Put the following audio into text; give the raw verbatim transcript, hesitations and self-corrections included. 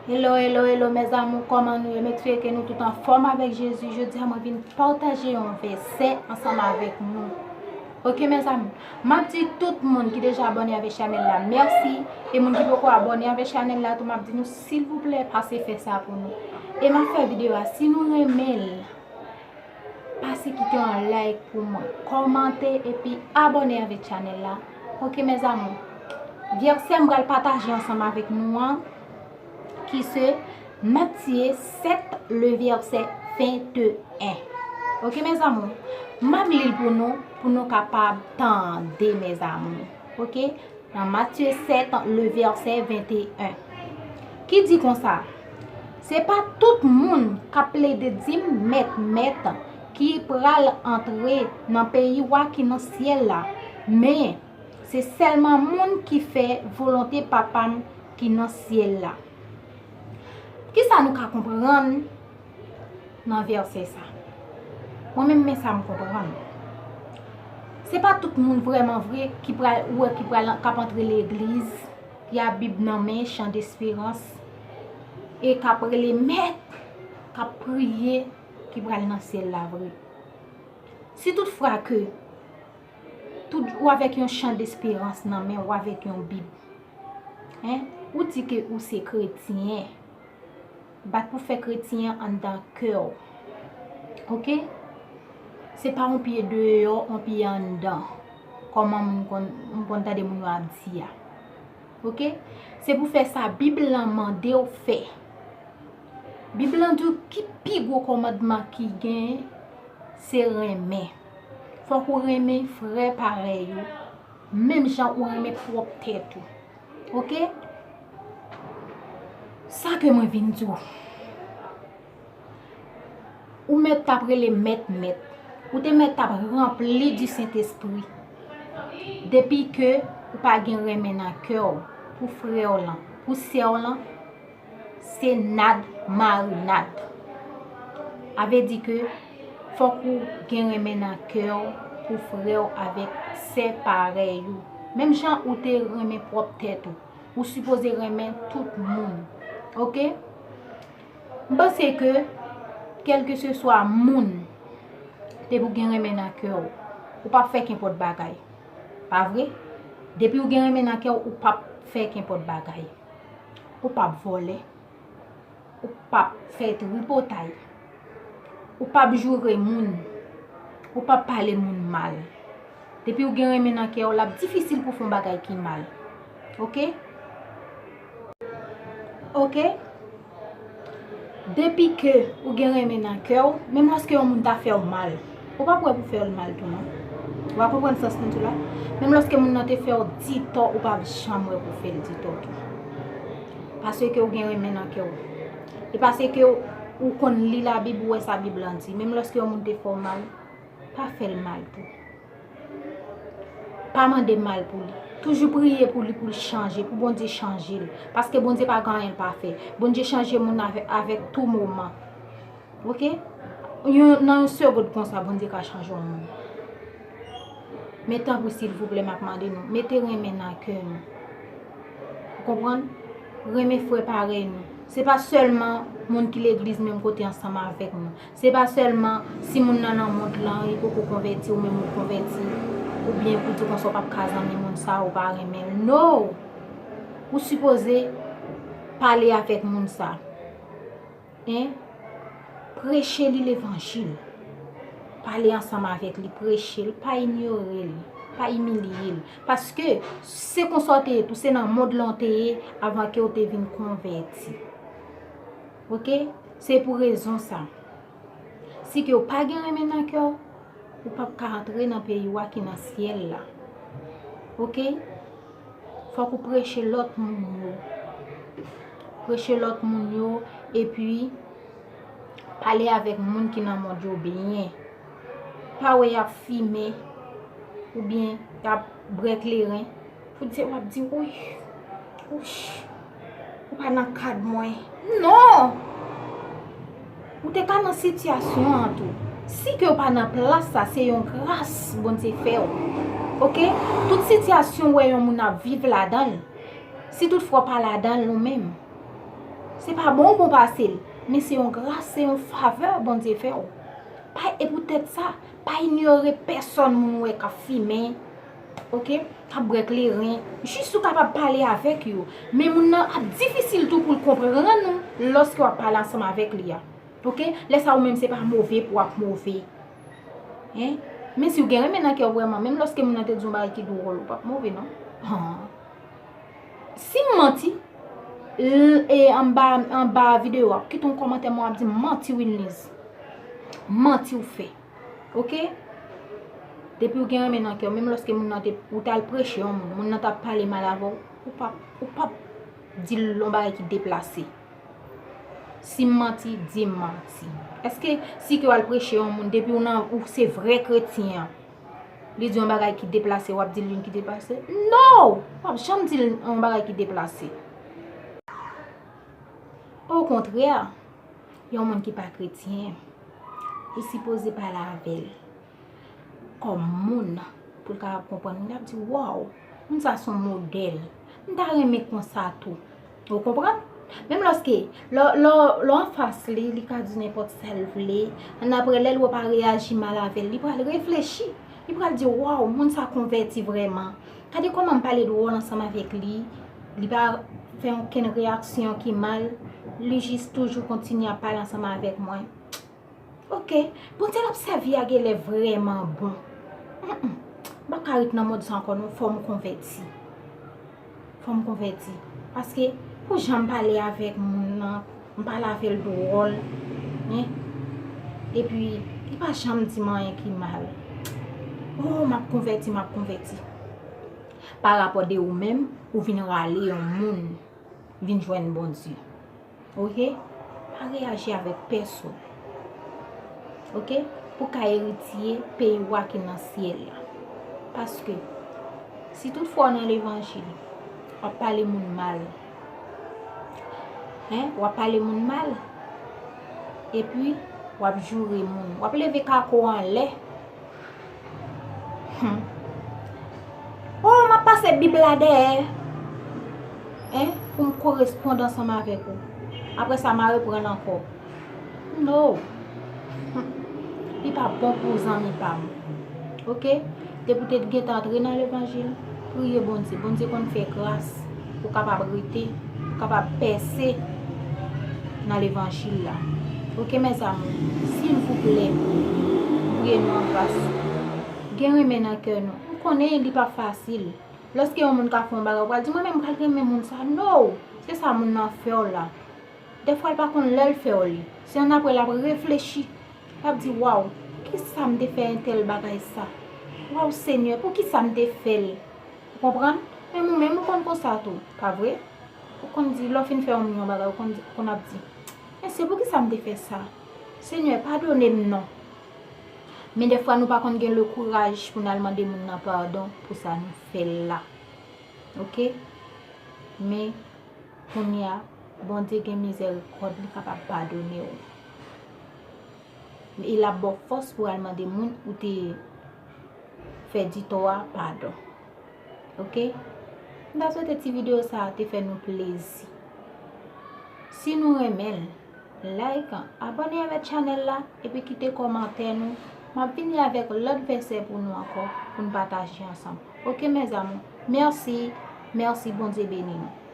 Hello, hello, hello, mes amours, kòman nou ye? M espere ke nou tout anfòm avèk Jezi. Jodi a, mwen vin pataje yon vèsè ansanm avèk nou. Ok, mes amours, m ap di tout moun ki deja abòne avèk chanèl la, mèsi. E moun ki poko abòne avèk chanèl la tou, m ap di nou, silvouplè, pase fè sa pou nou. E m ap fè videyo a, si nou renmen l, pase kite yon like pou mwen, kòmante epi abòne avèk chanèl la. Ok, mes amours. Vèsè m pral pataje ansanm avèk nou an, ki se Matthieu sept, le verset vingt et un. Ok, mes amours. M ap li l pou nou, pou nou kapab tande, mes amours. Ok? Nan Matthieu sept, le verset vingt et un, ki di konsa, se pa tout moun k ap plede di m, mèt, mèt, ki pral antre nan peyi wa ki nan syèl la, men se sèlman moun ki fè volonte Papa m ki nan syèl la. Kisa nou ka konprann nan vèsè sa? Mwen menm, men sa m konprann. Se pa tout moun vrèman vre ki pral, ou wè, ki pral, k ap antre legliz, ki a Bib nan men, chan desperans, e k ap rele mèt, k ap priye, ki pral nan syèl la vre. Si toutfwa ke tout, ou avèk yon chan desperans nan men, ou avèk yon Bib, en, ou di ke ou se kretyen, bat pou fè kretyen anndan kè w. Ok? Se pa yon pye deyò, yon pye anndan. Kòman moun konn, m konn tande moun yo ap di a. Ok? Se pou fè sa Bib lan mande w fè. Bib lan di w ki pi gwo kòmandman ki gen, se renmen. Fòk ou renmen frè parèy ou, menm jan ou renmen pwòp tèt ou. Ok? Sa ke mwen vin di w. Ou mèt t ap rele mèt, mèt. Ou te mèt t ap ranpli di Sentespri. Depi ke ou pa gen renmen nan kè w pou frè w lan, pou sè w lan, se nad marinad. A vle di ke fòk ou gen renmen nan kè w pou frè w avèk sè parèy ou. Menm jan ou te renmen pwòp tèt ou, ou sipoze renmen tout moun. Ok? M panse ke kèlkeseswa moun, depi w gen renmen nan kè w, ou p ap fè kenpòt bagay. Pa vre? Depi w gen renmen nan kè w, ou p ap fè kenpòt bagay. Ou p ap vòlè. Ou p ap fè tripotay. Ou p ap joure moun. Ou p ap pale moun mal. Depi w gen renmen nan kè w, l ap difisil pou w fè yon bagay ki mal. Ok? Ok? Depi ke ou gen renmen nan kè w, menm lòske yon moun ta fè w mal, ou p ap wè pou fè l mal tou non. Ou pa konprann sans mwen di la? Menm lòske moun nan te fè w di tò, ou p ap janm wè pou fè l di tò tou. Paske ou gen renmen nan kè w. E paske ou konn li Labib, ou wè sa Bib lan di. Menm lòske yon moun te fè w mal, pa fè l mal tou. Pa mande mal pou li. Toujou priye pou li, pou l chanje, pou Bondye chanje l. Paske Bondye pa gen anyen l pa fè. Bondye chanje moun avè-, avèk tou moman. Ok? Yon, nan yon segond konsa, Bondye ka chanje yon moun. Men tanpri, silvouplè, m ap mande nou, mete renmen nan kè nou. Ou konprann? Renmen frè parèy nou. Se pa sèlman moun ki legliz menm kote ansanm avèk nou. Se pa sèlman si moun nan nan mond lan, li poko konvèti, ou menm ou konvèti, oubyen pou di konsa w p ap ka zanmi moun sa, ou pa renmen l. No! Ou sipoze pale avèk moun sa. En, preche li levanjil. Pale ansanm avèk li, preche l, pa inyore l, pa imilye l. Paske se konsa w te ye tou, se nan mond lan w te ye avan ke w te vin konvèti. Ok? Se pou rezon sa. Si ke w pa gen renmen nan kè w, ou p ap ka antre nan peyi w a ki nan syèl la. Ok? Fòk ou preche lòt moun yo. Preche lòt moun yo, epi pale avèk moun ki nan mond yo byen. Pa wè y ap fimen, oubyen y ap bwè kleren, pou di, w ap di, "Woy, wouch, ou pa nan kad mwen." Non! Ou te ka nan sitiyasyon an tou. Si ke w pa nan plas sa, se yon gras Bondye fè w. Ok? Tout sitiyasyon w wè yon moun ap viv ladan l, si toutfwa w pa ladan l ou menm, Se pa bon ou bon pase l, men se yon gras, se yon favè Bondye fè w. Pa, e poutèt sa, pa inyore pèsòn moun ou wè k ap fimen, oke, k ap bwè kleren, jis ou kapab pale avèk yo. Men moun nan ap difisil tou pou l konprann ou lòske w ap pale ansanm avèk li a. Oke? Lè sa ou menm se pa move pou w ap move. Hein? Men si w gen renmen nan kè w vrèman, menm lòske moun nan te di yon bagay ki dwòl, ou p ap move non. Han. Si m manti, l- e anba, anba videyo a, kite yon kòmantè mwen ap di m manti Winliz. Manti w fè. Oke? Depi w gen renmen nan kè w, menm lòske moun nan te, ou t al preche yon moun, moun nan t ap pale mal avè w, ou p ap, ou p ap di l yon bagay ki deplase. Si m manti, di m manti. Èske si ke w al preche yon moun, depi w nan, ou se vrè kretyen an, li di yon bagay ki deplase, w ap di l youn ki deplase? No! W ap janm di l yon bagay ki deplase. Okontrè, yon moun ki pa kretyen, ou sipoze pale avè l kòm moun pou l kapab konprann ou. L ap di, "Waw, moun sa se yon modèl. M ta renmen konsa tou." Ou konprann? Menm lòske lè, lè, lè w anfas li, li ka di nenpòt sa l vle. Annapre, lè l wè w pa reyaji mal avè l, li pral reflechi. Li pral di, "Waw, moun sa konvèti vrèman. Gade kòman m pale dwòl ansanm avèk li. Li pa fè okenn reyaksyon ki mal. Li jis toujou kontinye ap pale ansanm avèk mwen." Oke, Bondye l ap sèvi a genlè vrèman bon. Mm, mm. M p ap ka ret nan mond sa ankò non, fò m konvèti. Fò m konvèti. Paske pou jan m pale avèk moun nan, m pale avè l dwòl, hein? Epi, li pa janm di m anyen ki mal. Oh, m ap konvèti, m ap konvèti. Pa rapò de ou menm, ou vin rale yon moun vin jwenn Bondye. Oke? Pa reyaji avèk pèsonn. Oke? Pou ka eritye peyi wa ki nan syèl la. Paske, si toutfwa w nan levanjil, w ap pale moun mal. Hein? W ap pale moun mal. Epi, w ap joure moun. W ap leve kako anlè. Hmm. Oh, m ap pase Bib la dèyè. Hein? Pou m koresponn ansanm avèk ou. Apre sa, m a reprann ankò. No. Hmm. Li pa bon pou zanmi pa m. Oke? Depi w te gentan antre nan levanjil, priye Bondye. Bondye konn fè gras pou w kapab rete, pou w kapab pèse nan levanjil la. Oke, mes amours, silvouplè, priye nou an gras. Gen renmen nan kè nou. M konnen li pa fasil. Lòske yon moun ka fè yon bagay, ou pral di, "Mwen menm, m pral renmen moun sa." No! Se sa moun nan fè w la. Dèfwa, l pa konn lè l fè w li. Se annapre l ap reflechi. L ap di, "Waw, poukisa m te fè entèl bagay sa? Waw, Senyè, poukisa m te fè l?" Ou konprann? Menm ou menm, ou konn konsa tou, pa vre? Ou konn di, lè w fin fè yon moun yon bagay, ou konn di, ou konn ap di, "Men se poukisa m te fè sa? Senyè, padone m non." Men dèfwa, nou pa konn gen le kouraj pou n al mande moun nan padon pou sa nou fè l la. Oke? Men, kounye a, Bondye gen mizèrikòd, li kapab padone w. E l ap ba w fòs pou al mande moun ou te fè ditò a padon. Oke? M ta swete ti videyo sa a te fè nou plezi. Si nou renmen l, like, abòne avèk chanèl la, epi kite kòmantè nou. M ap vini avèk lòt vèsè pou nou ankò, pou n pataje ansanm. Oke, mes amours? Mèsi, mèsi, Bondye beni nou.